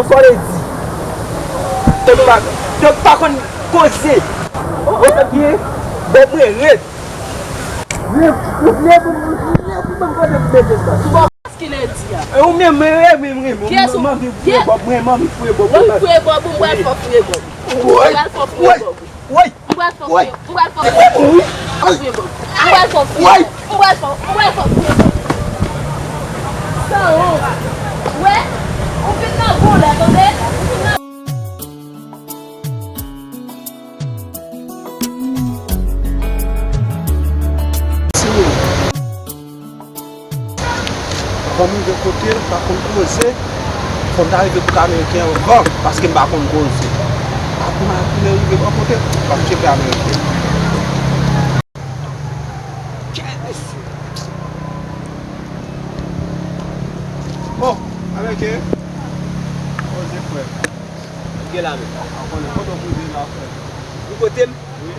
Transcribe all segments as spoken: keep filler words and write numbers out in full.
Kòlezi. Tank pa, tank pa konn koze. Ou konprann byen? Bòb mwen rèd. Lè, lè pou mwen, lè pou mwen kote m mete sa. Kòlezi a. E ou menm, mwen renmen, mwen renmen. Kiyès ou? Manmi fouye bòb, mwen, manmi fouye bòb. Manmi fouye bòb, mwen pral fè fouye bòb. Mwen pral fè fouye bòb. Woy! M pral fè w fouye, m pral fè w fouye bòb. M pral fè w fouye bòb. M pral fè w fouye bòb. M pral fè w fouye bòb. Sanwont. Wè, ou vin nan bon lè, tande? Ou vin nan Anvan m rive kote l, m pa konn koze. Fò m ta rive kote Ameriken anvan, paske m pa konn koze. Apre m rive bò kote l, m ap tcheke Ameriken. Kè mesye! Oh, Ameriken! Koze, frè m. Gen la menm. Ou konnen kote w koze la, frè m. Ou kote m? Wi.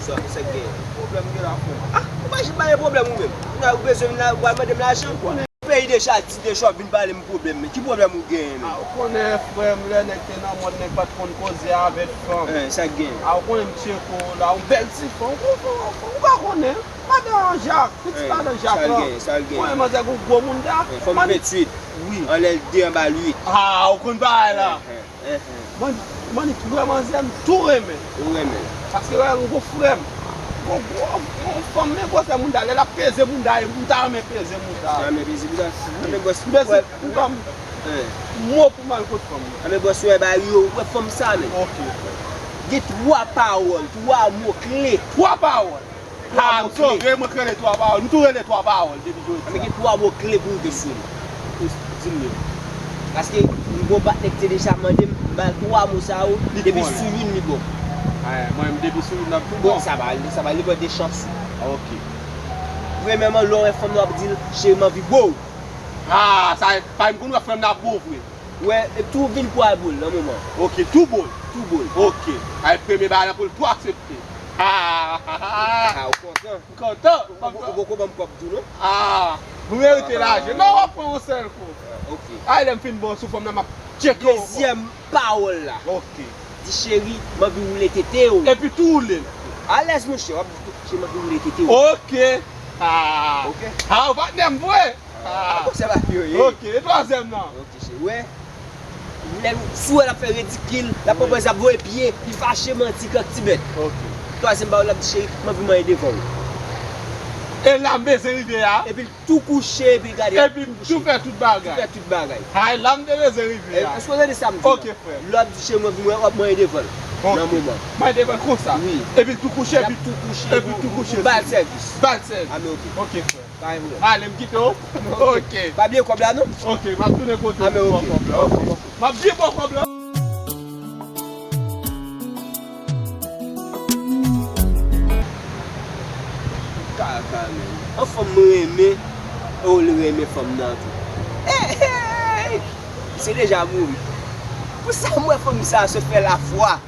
Sa, sa k genyen? Pwoblèm gen la, frè. Ah, ou pa janm pa gen pwoblèm ou menm. Ou bezwen m la, ou pral mande m lajan? Ou konnen peyi deja ti deja w ap vin pale m pwoblèm, men ki pwoblèm ou genyen menm? Ah, ou konnen, frè m, lè nèg te nan mòd, nèg pa t konn koze avèk fanm. Eh, sa k genyen? Ah, ou konnen m tcheke w la, yon bèl ti fanm, ou, ou, ou pa konnen. Madan Jak, pitit madan Jak lan. Sa l genyen, sa l genyen? Ou konnen manzè gon gwo mounda. Eh, fanm venntuit. Wi. Anlè l de anba l uit. Ah, ou konn bagay la. Eh, eh. Enhen. Mannik, vrèman, manzè m tou renmen. Ou renmen l? Paske, wè, yon gwo frè m. Gwo, gwo, gwo fanm, men gwosè mounda, lè l ap peze mounda, m ta renmen peze mounda. Ou ta renmen peze mounda? Wi. Anben, bòs, m bezwen, ou ban m mo pou m al kot fanm nan. Anben, bòs, wè, bagay yo, ou wè fanm sa, men. Ok. Gen twa pawòl, twa mo kle. Twa pawòl? Ha, m sove, mwen k rele twa pawòl. M tou rele twa pawòl depi jodi a. Anben gen twa mo kle pou rive sou li. Di m yo. Paske m gon patnè ki te deja mande m, m ba l twa mo sa yo, depi sou youn li bon. Ay, mwen menm depi sou youn nan tou bon. Bon, sa va, sa va depann de chans ou. Ah, ok. Premyèman, lè w wè fanm nan w ap di l, cheri, m anvi bo w. Ah, sa, pa m konn wè frè m nan ap bo w vre. Wè, e tou vin pwa boul nan moman. Ok, tou boul. Tou boul. Ok. Ay, premye bagay la pou l tou aksepte. Ah, ah, ah, ah. Ah, ou kontan? M kontan. Ou, ou, ou poko ban m kòb tou, non? Ah, m merite lajan. Non, w ap pran yon sèl kou. Ah, ok. Ay, lè m fin bon sou fanm nan, m ap tcheke w ankò. Dezyèm pawòl la. Ok. Di, cheri, m anvi woule tete w. Epi tou woule l. Alèz, monchè, w ap di, cheri, m anvi woule tete w. Ok. Ah. Ok. Ah, ou patnè m vre. Ah, konsa bagay yo ye. Ok, e twazyèm nan? Ok, cheri, wè. Lè l, si w wè l ap fè ridikil, l ap pran pòz, l ap voye pye, li fache, manti, kòk ti bèt. Ok. Twazyèm pawòl, l ap di, cheri, m anvi manyen devan w. E la m bezwen rive a. Epi l tou kouche, epi l gade. Epi m tou fè tout bagay. Tou fè tout bagay. Ay, la m te bezwen rive a. Èske w tande sa m di la? Ok, frè. Lè w ap di, cheri, m anvi manyen, w ap manyen devan l. Ok. Nan moman. Manyen devan l konsa. Wi. Epi l tou kouche, epi l tou kouche, epi l tou kouche. Ba l sèvis. Ba l sèvis. A, men ok. Ok, frè. Pa gen pwoblèm. Ale, m kite w. Ok. Pa bliye kòb la, non? Ok, m ap tounen kote w pou kòb la. Ok. M ap vin ba w kòb la. Kaka, menm. Yon fanm mwen renmen, e w renmen fanm nan tou. Hey, hey! Misye deja mouri. Pou sa m wè fanm sa a sot fè lafwa.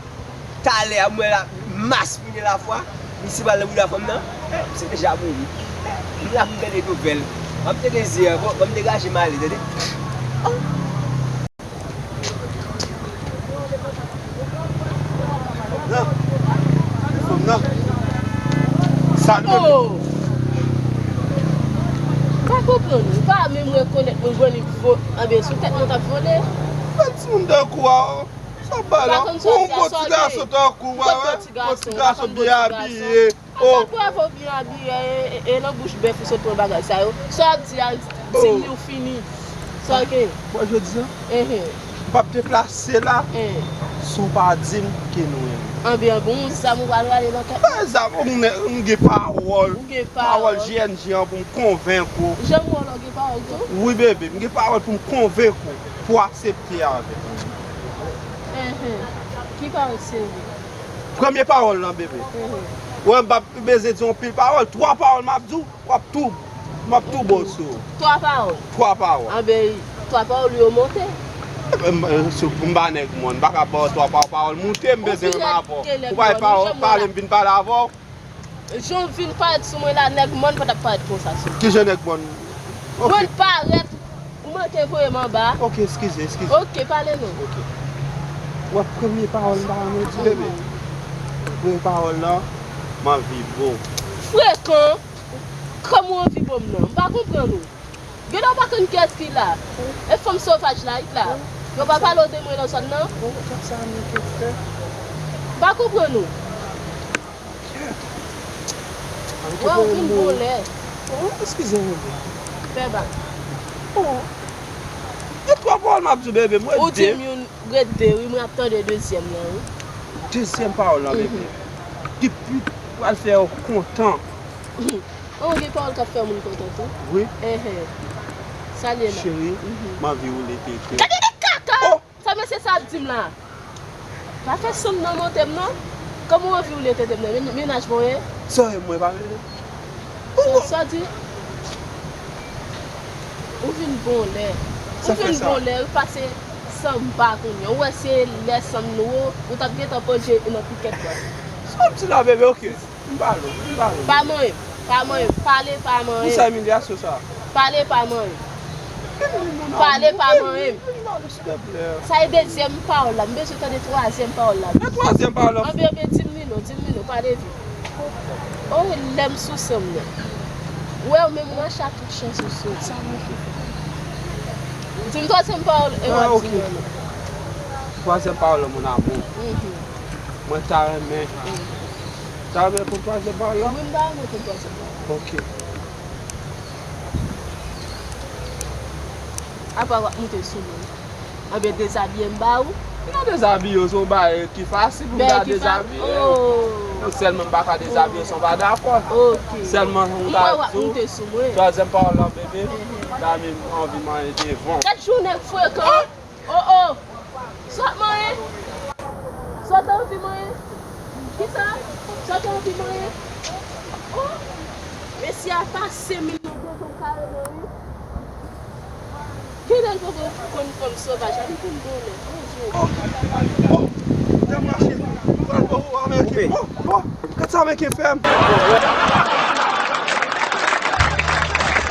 Talè a, m wè l ap maspinen lafwa. Misye pral nan bouda fanm nan. Misye deja mouri. M la pou m tande nouvèl. M ap tande zi an, bon, ban m degaje m ale, tande. Oh. Nan, fanm nan. Sa nou menm. Oh. M pa konprann. Ou pa menm rekonèt mwen jwenn li vo-, anben, sou tèt mwen t ap vole. Mwen timoun tankou a. Sa bay la. Ou konn sòti a, sòti. Ou yon bon ti gason tankou, wè, wè. Yon ti gason byen abiye. Oh. Sa bravo, byen abiye, e, e, e nan bouch bèf ou sot pran bagay sa yo. Sa w ap di a, di m li w fini. Sa w gen? Bon, jodi a, m p ap deplase la, san w pa di m ke nou renmen. Anben, bon, zam ou pral rale nan tèt. Bay zam, m gen, m gen pawòl. Ou gen pawòl. Pawòl G N G an pou m konvenk ou. Janm wè w la, w gen pawòl tou? Wi, bebe, m gen pawòl pou m konvenk ou, pou w aksepte avè m. Enhen. Ki pawòl serye? Premye pawòl lan, bebe. Enhen. Wè, m p ap bezwen di yon pil pawòl. Twa pawòl m ap di w, w ap tou, m ap tou bo sou ou. Twa pawòl? Twa pawòl. Anben, twa pawòl yo monte. Enben, m, m, si m pa nèg mòn, m pa ka ba w twa pa-, pawòl moute, m bezwen menm avè w. Ou pa pawòl pale, m vin pale avè w. Jan w vin parèt sou mwen la, nèg mòn pa t ap parèt konsa sou mwen. Kijan nèg mòn? Ok. Mwen parèt, Ou manke voye m anba. Ok, eskize, eskize. Ok, pale non. Ok. W ap premye pawòl m ta renmen di, bebe. Premye pawòl lan, m anvi bo. Frekan! Kòman w anvi bo m nan? M pa konprann ou. Gen lè w pa konn kiyès ki la. E fanm sovaj la, it la. Yo pa pale w te mwen nan zòn nan? Bon, kòm sa nou te fè. M pa konprann ou. Kèt. Wè, ou vin bon lè. Oh, eskize m, bebe. Fè bak. Oh. Gen twa pawòl m ap di w, bebe. Mwen ou di de. M youn, ret de, wi, mwen ap tande dezyèm nan, wi. Dezyèm pawòl lan, bebe. Mhm. Depi pral fè w kontan. Oh, gen pawòl k ap fè moun kontan tou. Wi. Enhen. Salye la. Cheri, mhm, m anvi woule tete. Gade de kaka! Oh! Sa mesye sa ap di m la? Pa fè sanm nan monte m non. Kòman w anvi woule tete m nan? Men-, mennaj mwen ye? Sa e mwen pa mennaj. Sa, sa di, ou vin bon lè. Ou vin bon lè, ou pase sanm pa kounye a. Ou wè se lè sanm nou, ou t ap gentan panje nan pikèt la. Sa w ap di la, bebe, ok. M pale w, m pale w. Pa manyen m, pa manyen m, pale pa manyen m. Pou sa imilyasyon sa? Pale pa manyen m. Pale pa manyen m. Sa e dezyèm pawòl la, m bezwen tande twazyèm pawòl la. E twazyèm pawòl la? Anben, anben, di m li non, di m li non, pale vit. Oh, lè m sou sanm nan. Ou wè, ou menm ou mache ak tout chans ou sou. Di m twazyèm pawòl e w ap di m non. Twazyèm pawòl la, mon amour. Mhm. Mwen ta renmen. Ta renmen pou twazyèm pawòl la? Wi, m ta renmen pou twazyèm pawòl. Ok. Apa w ap moute sou mwen? Anben, dezabiye m ba ou. M pa dezabiye w, se yon bagay ki fasil pou m ta dezabiye w. Oh. Non, sèlman m pa ka dezabiye w san w pa dakò. Ok. Sèlman m ta di w, twazyèm pawòl la, bebe, ta menm anvi manyen devan. Gad jan w nèg frekan. Oh, oh! Sa w ap manyen? Sa w te anvi manyen? Kisa? Sa w te anvi manyen? Oh! Mesye a pase m nan tete w kareman, wi. Genlè l poko konn fanm sovaj la, li konn bon lè. Oh, Jezi. Oh, oh, oh, oh, oh, oh, gad sa Ameriken fè m.